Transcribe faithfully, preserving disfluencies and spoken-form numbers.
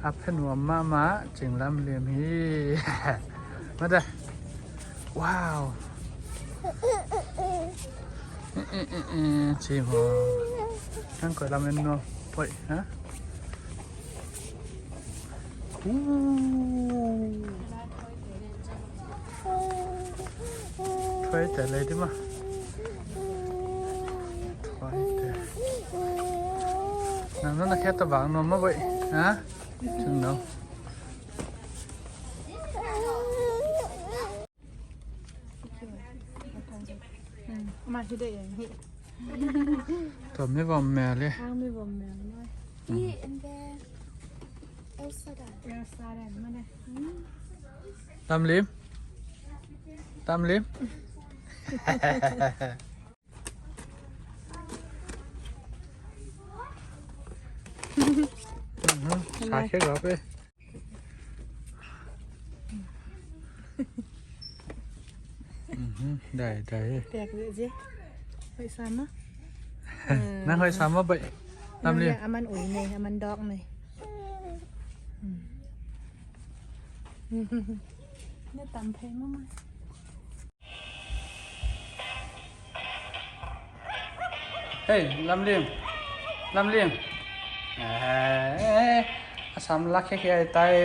A phen nuam mahmah Cing Lam Lim hi. Mate. Wow. Eh, eh, eh, eh, ci maw. Nang koi lam en nuam. Poi, ha? Uh. Thuai te lei di ma. Thuai te. Nang na na khia ta bang nuam ma boi. Ha? Chung no. Ama hi de yang hi. Tua mi vom mel le. Ang mi vom mel noi. Hi, and then Elsa da. Elsa da, ma da. Lam Lim. Lam Lim. Mhm, sa khia gawp e. Mhm, dai, dai. Piak dih zi. Hoih sa ma? Nang hoih sa ma baih? Lam Lim. A man ui nei, a man dawk nei. Hmm. Ne tam phei ma ma. Hei, Lam Lim. Lam Lim. Eh, a sam lak khia khia tai.